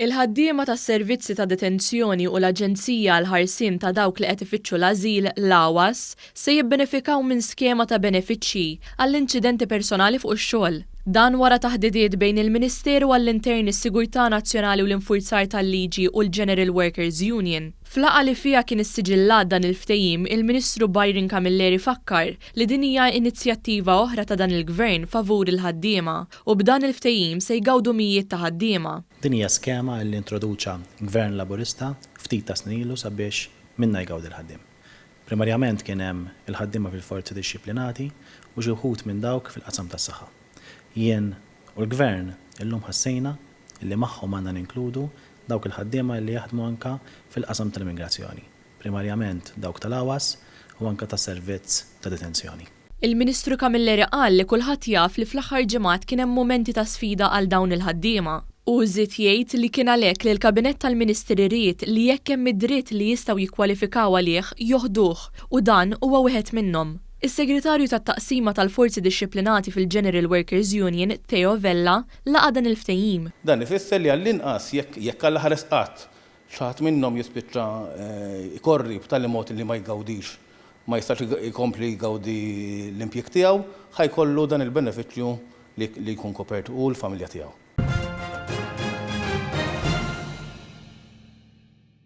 Il-ħaddiema tas-servizzi ta' detenzjoni u l-Aġenzija għall-Ħarsien ta' dawk li qed ifittxu l-Ażil, l-AWAS, se jibbenefikaw minn skema ta' benefiċċji għall-inċidenti personali fuq ix-xogħol. Dan wara taħdidiet bejn il-Ministeru għall-Intern, is-Sigurtà Nazzjonali u l-Infurzar tal-Liġi u l-General Workers Union. F'laqgħa li fiha kien issiġillat dan il-ftehim, il-Ministru Byron Camilleri fakkar li din hija inizjattiva oħra ta' dan il-Gvern favur il-ħaddiema u b'dan il-ftehim se jgawdu mijiet ta' ħaddiema. Din hija skema li introduċa Gvern Laburista ftit ta' snin ilu sabiex minnha jgawdi l-ħaddiem. Primarjament kien hemm il-ħaddiema fil-forzi dixxiplinati u xi wħud minn dawk fil-qasam tas-saħħa. Jien u l-Gvern illum ħassejna li magħhom għandna ninkludu dawk il-ħaddiema li jaħdmu anke fil-qasam tal-immigrazzjoni, primarjament dawk tal-AWAS u anke tas-servizz ta' detenzjoni. Il-Ministru Camilleri qal li kulħadd jaf li fl-aħħar ġimgħat kien hemm mumenti ta' sfida għal dawn il-ħaddiema. Hu żied jgħid li kien għalhekk li l-Kabinett tal-Ministri ried li jekk hemm id-dritt li jistgħu jikkwalifikaw għalih joħduh u dan huwa wieħed minnhom. Is-Segretarju tat-Taqsima tal-Forzi Dixxiplinati fil-General Workers Union, Theo Vella, laqa' dan il-ftehim. Dan ifisser li għall-inqas jekk jekk Alla ħares qatt xi ħadd minnhom jispiċċa jkorri b'tali mod li ma jgawdix, ma jistax ikompli jgawdi l-impjieg tiegħu, ħa jkollu dan il-benefiċċju li li jkun kopert hu u l-familja tiegħu.